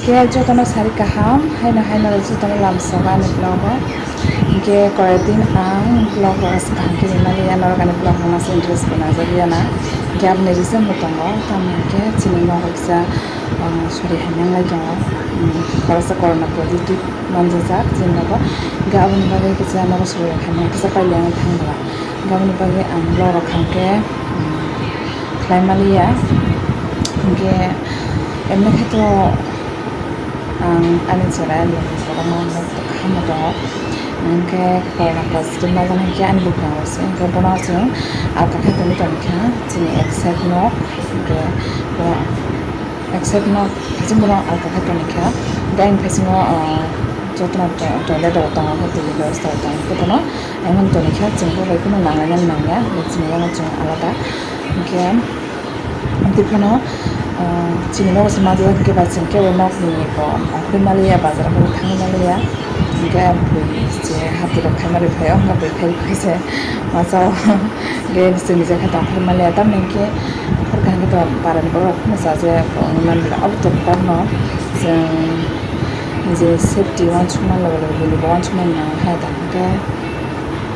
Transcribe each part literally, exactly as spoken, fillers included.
Khe jotono sari kaham, haino haino jotono lamsok ani vlog o. Hinkhe koyekdin ang vlog rok kaham khe rinani ya, norok ani vlog rok masa interest bo najagya na. Hinkhe aboni reason bo tongo, tamo hinkhe chini nogo kisa, um, sori hai nanglai tongo. Um, khoroksa corona positive manjajak chini nogo. Hinkhe aboni bagwi kisa nogo sori hai nang kisa pailai thangla. Hinkhe aboni bagwi ang vlog rok kaham khe, um, khlai maliya. Hinkhe emni khe to ang ani chwrai logni borokno kaham tongo. Hinkhe corona positive ma jani hinkhe ani bwkhango se hinkhe bono chwng alka khe tongwi tongkha chini ek side nok hinkhe bo ek side nok haising bono alka khe tongkha. Hinkhe ani bisingo jotono toilet rok tongo twi bebosta rok tongo bono emon tongkha chwng bo bai kheno nangnai nangya chini yango chwng alada hinkhe. Tei phano, ah, chini nogo se majak khe ba chwng kebo nokni bo ongkhorwi maliya, bazar o thangwi maliya. Hinkhe bwrwi se hati rok khaima rwi phaio, hinkhe bwrwi phai phai se masa o ge chwngni jakha tongkhorwi maliya. Tamni hinkhe khoroksa hinkhe to barani borok rok phano chajakya wngwi manliya. Obo to kokno chwng je safety uansukna loge loge bini bo uansuknani nango hai da hinkhe.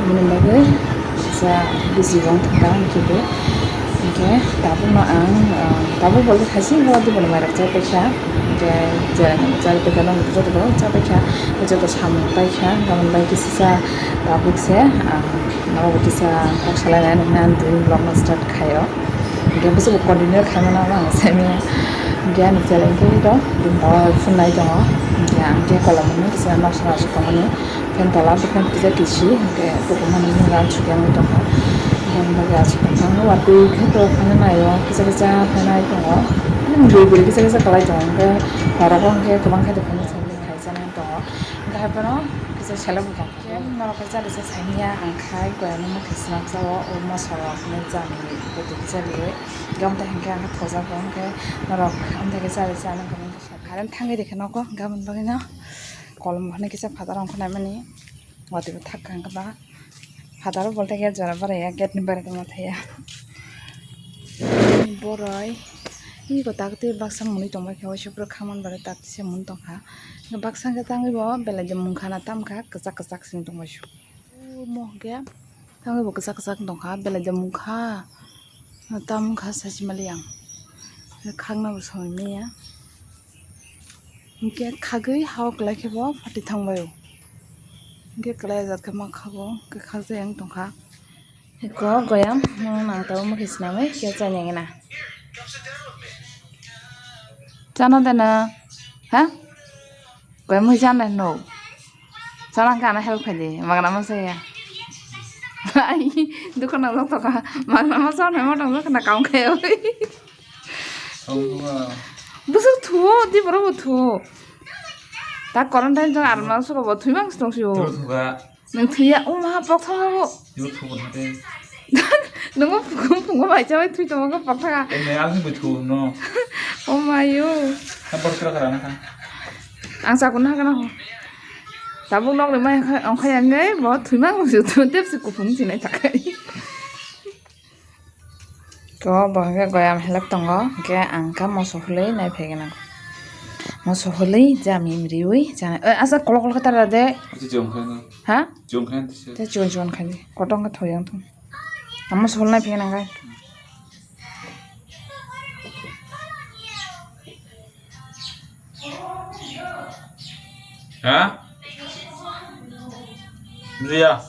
Aboni bagwi kisa busy wng thangkha ang khe bo. Hinkhe tabukno ang, ah, tabuk bo khe haising bo diboni mairok chai paikha. Hinkhe cheraino chai paikha, nokni joto borok chai paikha. Joto samung paikha, aboni bagwi kisa tabuk se ang norok kisa kok salainai hinwi ang tini vlogno start khaio. Hinkhe bwswk bo continue khaimano ang saimanya. Hinkhe ani chera hinkhe ito bini tola phunai tongo. Hinkhe ang khe kolom hwnwi kisa noksa aswk tongmani. Fan tola, fan kisa kisi, hinkhe tukumani mura chukya wngwi tongkha. Hinkhe ang bagwi aswk tongkha, watwi khe to phaina naio, kisa kisa phainai tongo. Guri guri kisa kisa kwlai tongo, hinkhe khorokgo hinkhe kwbang khe to phaina chali khaijani tongo. Hinkhe haiphano kisa seleng bo tongkha. Hinkhe norok khe chali se saimanya ang khai koyano mokhe swnam sao, o moso rok hinwi chani photo kisa riwi. Hinkhe amtwi hinkhe ang thojago, hinkhe norok amtwi khe chali se ano current thangwi rikha nogo, hinkhe aboni bagwino. Kolom hwnwi kisa phataro wngkha naimani. Watwi bo thak kha wngkha ba. Phataro bolte gate jora baraya, gate ni baire tongma thaya. Boroi. Iko tak twi baksa mwnwi tongbai kha, waisa pura kha man baire tak twi se mwnwi tongkha. Baksa hwnkhe tangwi bo belai de mungkha na tamkha, kwchak kwchak sini tongbai su. Omo hwnkhe tangwi bo kwchak kwchak tongkha, belai de mungkha. Tamkha sachi mali ang. Khakna bo soi maya. Hinkhe khagwi hao kwlai khe bo phatwi thangbai o. Hinkhe kwlai ajat khe ma khago, hinkhe khakjai ang tongkha. Eko goyam, nang tabo mokhe sinamwi khe chani gina. Chano de na? Ha? Goyam mui chana no. Chana khe ano help khai di, magna ma saya. Ai, dukhan nang jok toka, magna ma chana ma tong jok na kaung khai oi. Bwswk thuo, di borok bo thuo. Ta quarantine jong arma suka bo thwi mang tong sio. Turu thuka. Nang thwiya, o ma pok thang bo. Yo thubo na de. Nang phungo phungo bai chawi thwi tong ko pok thang. E me ang bo thuo no. O ma yo. Ta bor kra kra na kha. Ang sa kun ha kana ho. Tabuk nok le mai ang khai ang ngai bo thwi mang sio tep si kuphung sinai ta khai. Ko bo hwnkhe goyam helak tongo, hwnkhe ang kha moso hwlwi nai phai gwnang. Moso hwlwi jami riwi chana, eh, asa kolok kolok khe tara de. Ati chong khe no. Ha? Chong khe ati se. Te chon chon khe di. Kotong khe thoyang thung. Ang moso hwlwi nai phai gwnang khe. Ha? Ria.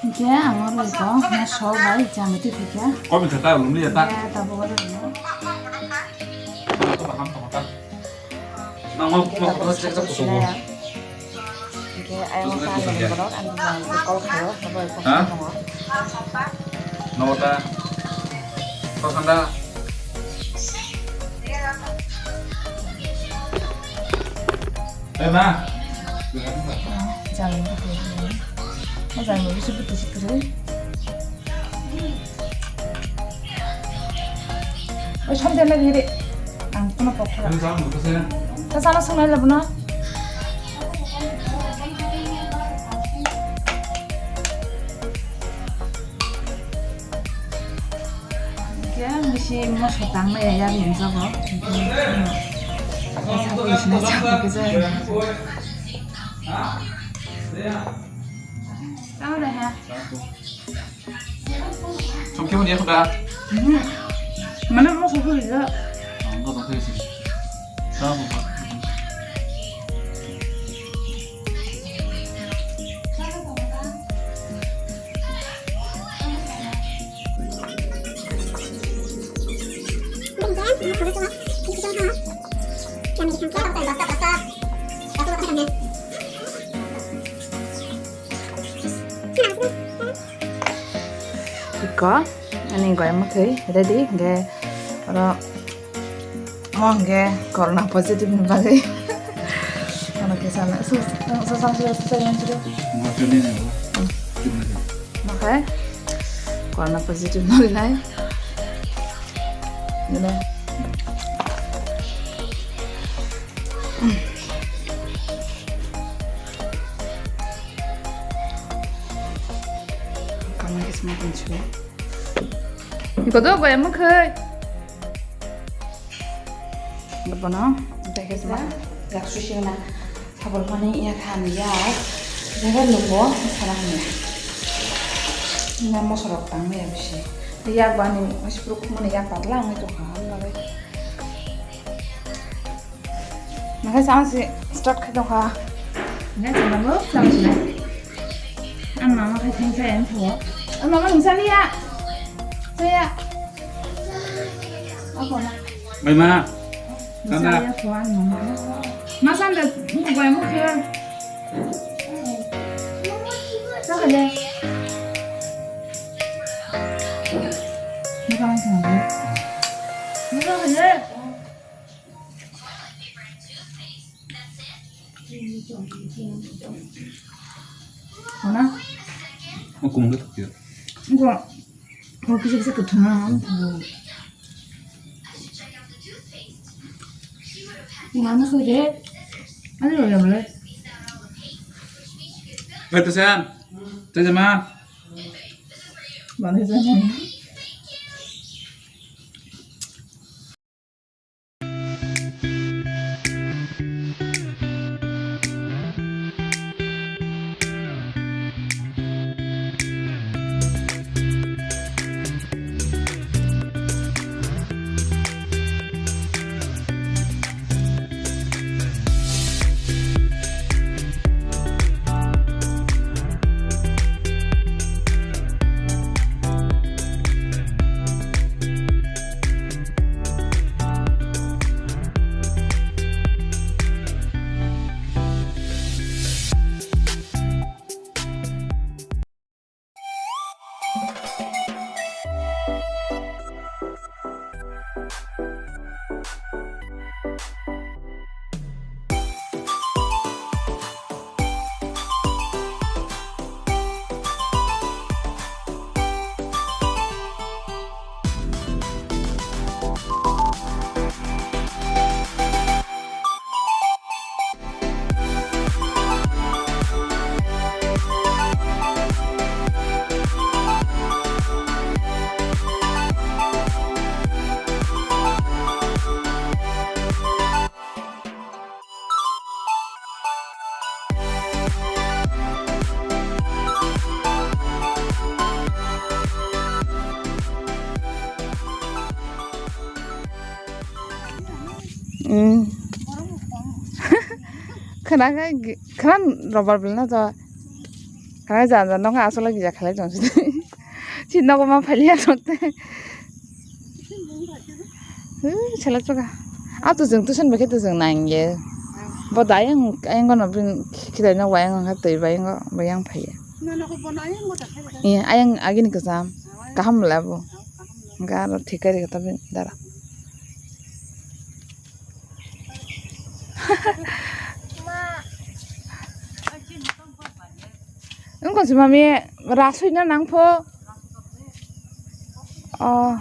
Hinkhe ang oro eko moso bai chami twi phaikha. Komi khe ta lum liya ta. Hinkhe tabuk oro rwno. Nang ma ma kota chek chek kusugo. Hinkhe ayang ta ni borok ani jang call khayo, abo eko tongo. Nota. Kosanda. Eh, ma. Jang ni buku. Ma jang ni buku buku sikri. Oi, som jana giri. Ang kono pokra. Ta sana sungai labu na. Kya misi moso tang na ya ya yang jago. Sa ko isna jago ke jago. Tahu dah ya. Sungkhe mani ekho da? Mhm. Mane mo sungkhe rijak. Ang bo sungkhe si. Sa bo. Iko, ani goya mwkhwi ready, hingke oro, mo hingke corona positive ni bagwi. Ano kisa na, su, su, su, su, su, su, su, su. Makai, corona positive no nai. Gini. Kamu ke semua kunci. Iko do goya mwkhwi. Bono, tei khe sa, yak susi na, sabol mani ya khan ya, jaga lugo, sana hanya. Na mosorok tang ya bisi. Yak bani, masih perut mana yak patla, ang itu kan, lagi. Maka sama si start khai dong kha. Ngai sama lo, sama si. An mama khai thang khai an thawa. An mama nung sali ya. Saya. Apa na? Mai ma. Sana. Saya kuan mama. Masan da mu bai mu kira. Saka de. Makan sama. Makan sama. Mana? O kum ke thukyo. Gua. Gua kisa kisa kuthuna. Mana sudah? Ada lo ya boleh. Eh, Tusan. Tusan ma. Mana sudah? Khana khai, khana robar belna to. Khana jan jan no aswk lai gija khalai tong si. Si nogo ma phailia tong te. Selek choka. A to jeng tuition bai khe to jeng nang ye. Bo da ayang, ayang no bin khidai no ayang kha twi bai ayang bai ayang phai ye. Iya, ayang agini kwcham. Kaham le bo. Hwnkhe aro thik kari khe ta bin dara. Wngkha se mami, rasui na nang pho. Oh.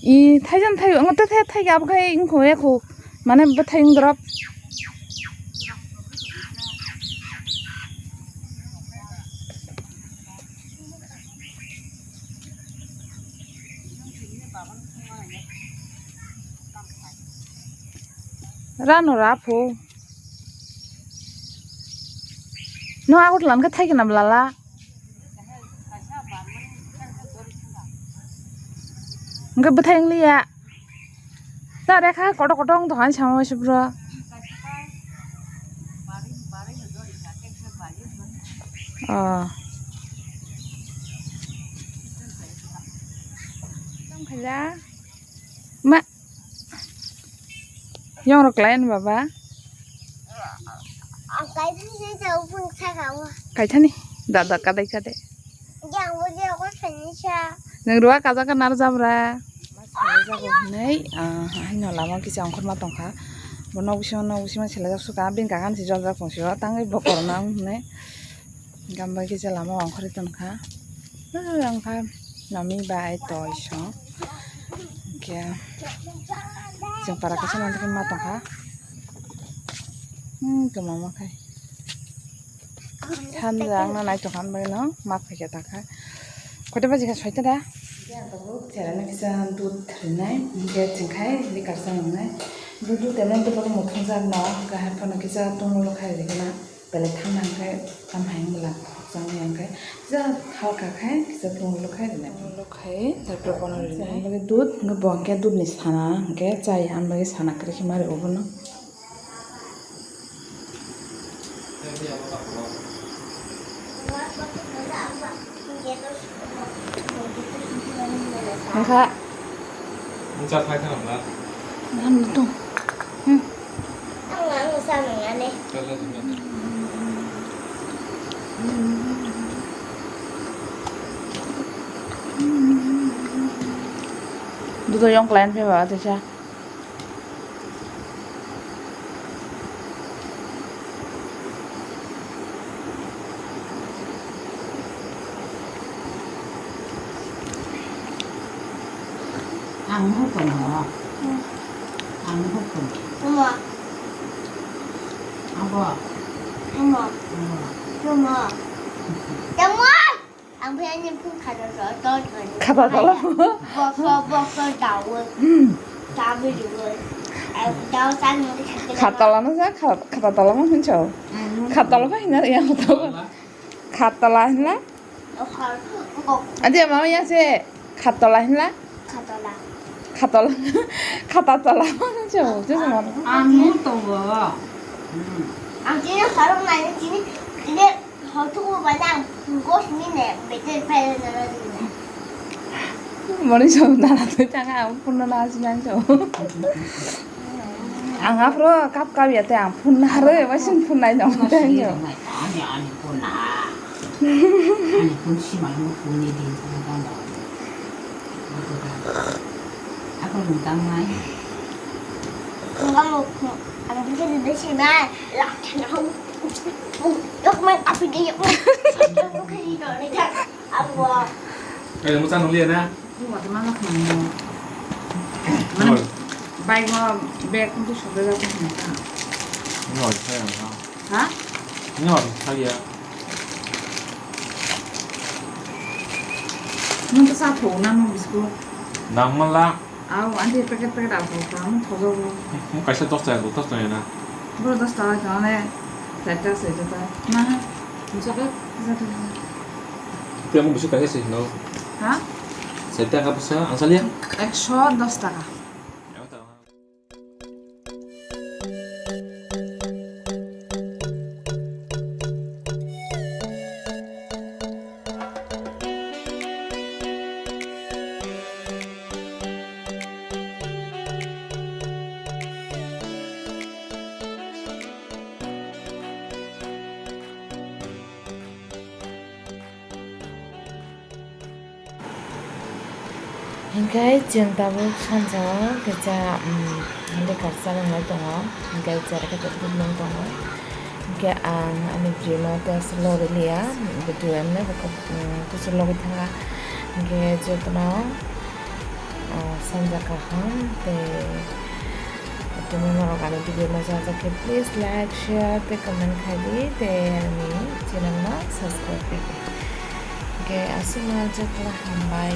I thaijan thai, ang te thai, thai abo khai wngkho, ya kho. Mane bo thai wng drop. Rano ra pho. No agot lan ka thai kana blala. Hingke bwthai wng liya. Ta rekha kotor kotor wng tongkha, ani samo waisa bro. Oh. Tong khaila. Ma. Yong rok lain baba. Ang kaithani se chau phung saka o. Kaithani? Dada kadai kadai. Yang bo je ko sani sa. Nang ruwa kaja ka nar jabra. Mas kale jago hinai, ah, haino lama kisa ongkhorma tongkha. Bo nok bisingo nok bisingo selajak suka, bini kakan si jabra kongsi o, tangwi bokorna hinai. Gamba kisa lama ongkhorwi tongkha. Ah, ang kha nami bai toi song. Hingke chwng para kaisa mantikhe ma tongkha. Hmm, kwmama khai. Sanja ang na nai tongkha, ang bagwi no ma phaikha takha. Kote baji kha soita da? Hingke ang tabuk cherano kisa dudh rinai, hingke chwng khai likar cha nangnai. Dudh, dudh emani dudh bagwi muthungjak no, hingke hai phano kisa tunglo khai rigena. Belai thangna hingke tam hai wngla, khokjaknai hingke kisa halka khai kisa phunuk khai rinai. Phunuk khai, tarpore bono rinai. Ang bagwi dudh, hingke bo hingke dudh ni sana hingke chai, ang bagwi sana kwrwi khe ma rio bono. Wngkha. Wngcha phai kheno wngla. Nang tong. Hmm. Ang ang sa nang ane. Dudo yong klien phe ba teisa. Ang hukum ho. Ang hukum. Tama. Abo. Tama. Abo. Tama. Tama. Ang phai ani phung khata to, to, to. Khata tola. Bokso, bokso dawo. Hmm. Dawo dawo. Ang dawo san mo khata. Khata tola no sa, kha-, khata tola mo hincho. Hmm. Khata tola ko hinna ya to. Khata tola hinna? Oh, khata. Adi mama ya se khata tola hinna? Khata tola. Khata tola. Khata tola mo hincho. Just mo. Ang mo to bo. Hmm. Ang tini kharok nai tini, tini Hor tuku ba nang gos ni ne betel pele na na ni ne. Mori so na na tui tanga ang phone na si nang so. Ang aphro kap kap ya te ang phone na re wa sin phone nai nong te ang yo. Ani ani phone na. Ani phone si ma lu phone ni din phone na na. Ako lung tang mai. Ang mo ang bisa di sini ba. Lak na. Yok man api di yok man. Yok kali do ni ta. Awa. Eh, mo chang liya na. Ni wa ma lak na mo. Mana bike mo bag mo to sobe la ko na. Ni wa saya na. Ha? Ni wa saya. Mo to sa tho na mo biskut. Nang mala. Aw, anti packet packet aw, kamu thogo. Kaisa dos taka, dos taka na. Bro, dos taka kane, sait taka, sait taka. Na ha? Bisa ka? Bisa taka. Tiang bisa kaisa sih, no? Ha? Sait taka bisa, ang salia? Ekso dos taka. Hinkhe chwng tabuk sanjao kisa, um, hande kar chana nai tongo, hinkhe chera khe tabuk nung tongo. Hinkhe ang ani bwrwino tei aswk logwi liya, bwtwi emne bwkha, um, kuchuk logwi thangkha. Hinkhe jotono Ah, sanja kaham tei tumi norok ani video no jajak khe please like, share tei comment khai di tei ani channel no subscribe khai di. Hwnkhe aswkno jotono hambai.